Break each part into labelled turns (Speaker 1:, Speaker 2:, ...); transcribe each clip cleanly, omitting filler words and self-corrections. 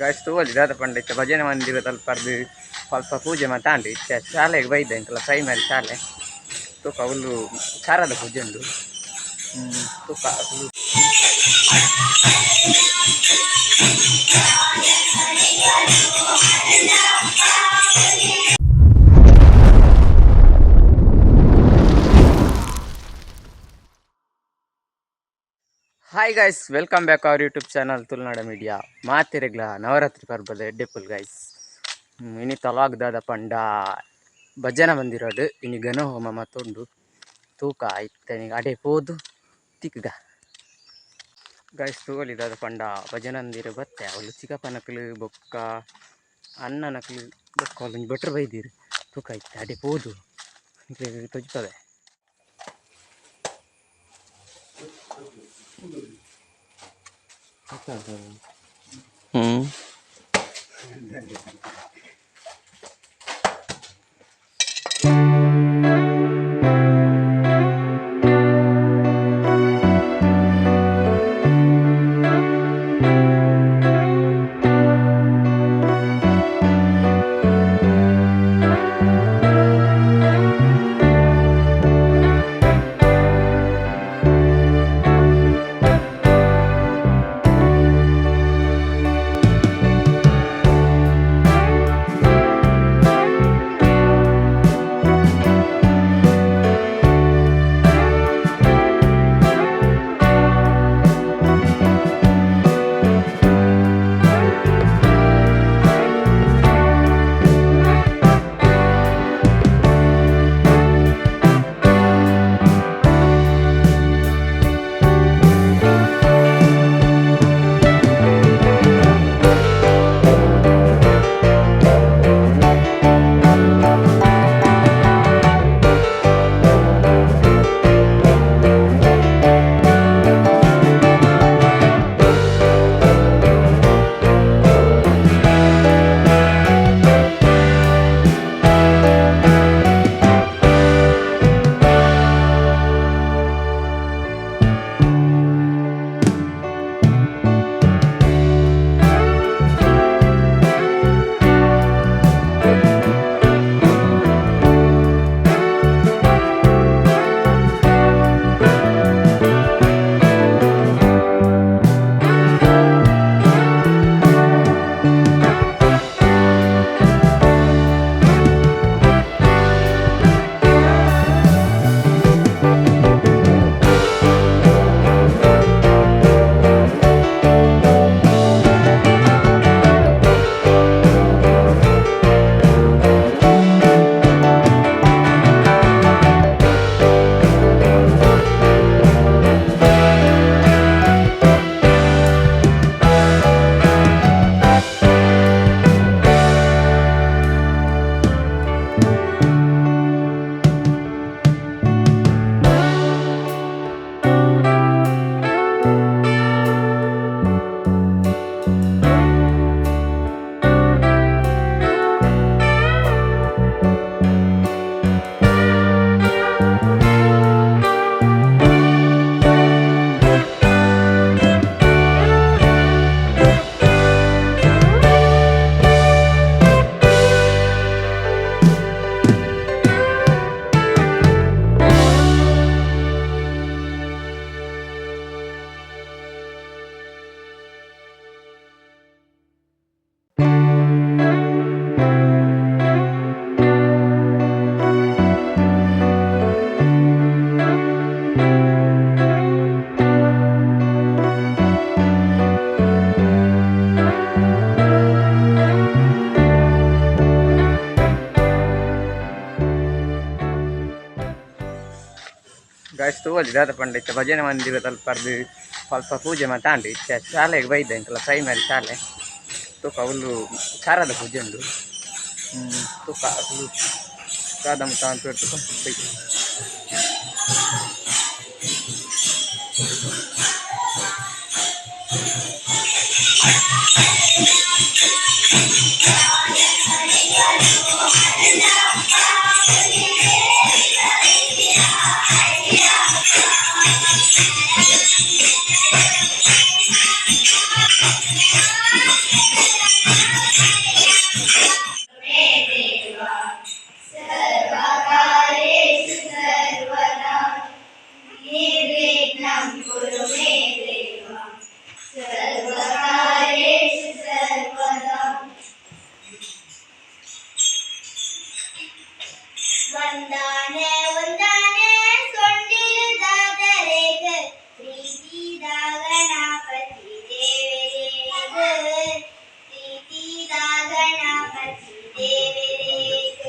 Speaker 1: Guys ತೂವೊಲಿ ದಾದ ಪಂಡ ಇತ್ತೆ ಭಜನೆ ಮಂದಿರ ತಲ್ಪರ್ದ್ ಅಲ್ಪ ಪೂಜೆ ಮಾತ ಆಂಡ್. ಇತ್ತೆ ಶಾಲೆಗ್ ಬೈದೆ ಎಂಕಲ್ಲ ಪ್ರೈಮರಿ ಶಾಲೆ. ತೂಕ ಅವ್ಲು ಶಾರದ ಪೂಜೆ ಉಂಡು. ತೂಕ ಅವ್ಲು. Hi guys, welcome back our YouTube channel Tulunad media. ಮಾತೆರೆಗ್ಲ Navratri ಪರ್ಬದ ಎಡ್ಡೆಪ್ಪುಲು ಗೈಸ್. ಇನಿ ತಲಾಗ್ ದಾದ ಪಂಡ ಭಜನಾ ಮಂದಿರಡ್ ಇನಿ ಗಣಹೋಮ ಮಾತ ಉಂಡು. ತೂಕ ಇತ್ತೆ ಅಡೆ ಪೋದು ತಿಕ್ಕುಗ. ಗೈಸ್, ತೂವೊಲಿ ದಾದ ಪಂಡ ಭಜನಾ ಮಂದಿರ ಬತ್ತೆ. ಅವ್ಲು ಚಿಕ್ಕಪ್ಪನಕ್ಲು ಬೊಕ್ಕ ಅಣ್ಣನಕ್ಲು ಬೊಕ್ಕ ಅವ್ಲೊಂಜಿ ಭಟ್ರು ಬೈದೆರ್. ತೂಕ ಇತ್ತೆ ಅಡೆ ಪೋದು ನಿಕ್ಲೆಗ್ ತೋಜಿಪವೆ. ಗಾಯ್ಸ್, ತೂವೊಲಿ ದಾದ ಪಂಡ ಇತ್ತೆ ಭಜನೆ ಮಂದಿರ ತಲ್ಪರ್ದ್ ಅಲ್ಪ ಪೂಜೆ ಮಾತ ಆಂಡ್. ಇತ್ತೆ ಶಾಲೆಗ್ ಬೈದೆ ಎಂಕಲ್ಲ ಪ್ರೈಮರಿ ಶಾಲೆ. ತೂಕ ಅವ್ಲು ಶಾರದ ಪೂಜೆ ಉಂಡು. ತೂಕ ಅವ್ಲು ದಾದ ಮುಟ ತೂಕ.
Speaker 2: ಒಂದಾನೆ ಒಂದಾನೆ ಸೊಂಡಿಲುದಾದರೆಗ್ ಪ್ರೀತಿದ ಗಣಪತಿ ದೇವೆರೆಗ್, ಪ್ರೀತಿದ ಗಣಪತಿ ದೇವೆರೆಗ್.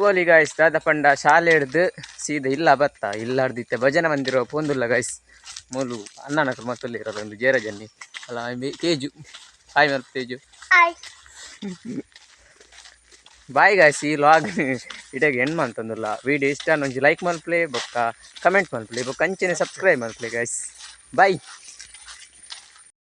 Speaker 1: ತೂವೊಲಿ ಗಾಯ್ಸ್. ದಾದ ಪಂಡ ಶಾಲೆ ಹಿಡ್ದು ಸೀದಾ ಇಲ್ಲ ಬತ್ತ, ಇಲ್ಲ ಇತ್ತೆ ಭಜನೆ ಮಂದಿರ ಪೋಂದುಲ್ಲ ಗಾಯ್ಸ್. ಮೂಲು ಅಣ್ಣನಕುಲು ಮತ್ತೊಂದು ಒಂದು ಜೇರಜನ್ನಿ ಅಲ್ಲ. ತೇಜು, ಹಾಯ್ ಮಲ್ಪ ತೇಜು.
Speaker 2: ಹಾಯ್.
Speaker 1: Bye guys. ಈ ವ್ಲಾಗ್ ಇಡೆಗ್ ಎಂಡ್ ಮಂತೊಂದುಲ್ಲ. ವಿಡಿಯೋ ಇಷ್ಟ ಒಂಜಿ ಲೈಕ್ ಮಲ್ಪಲೆ, ಬೊಕ್ಕ ಕಮೆಂಟ್ ಮಲ್ಪಲೆ, ಬೊಕ್ಕ ಅಂಚೆನೆ ಸಬ್ಸ್ಕ್ರೈಬ್ ಮಲ್ಪಲೆ ಗಾಯ್ಸ್. ಬಾಯ್.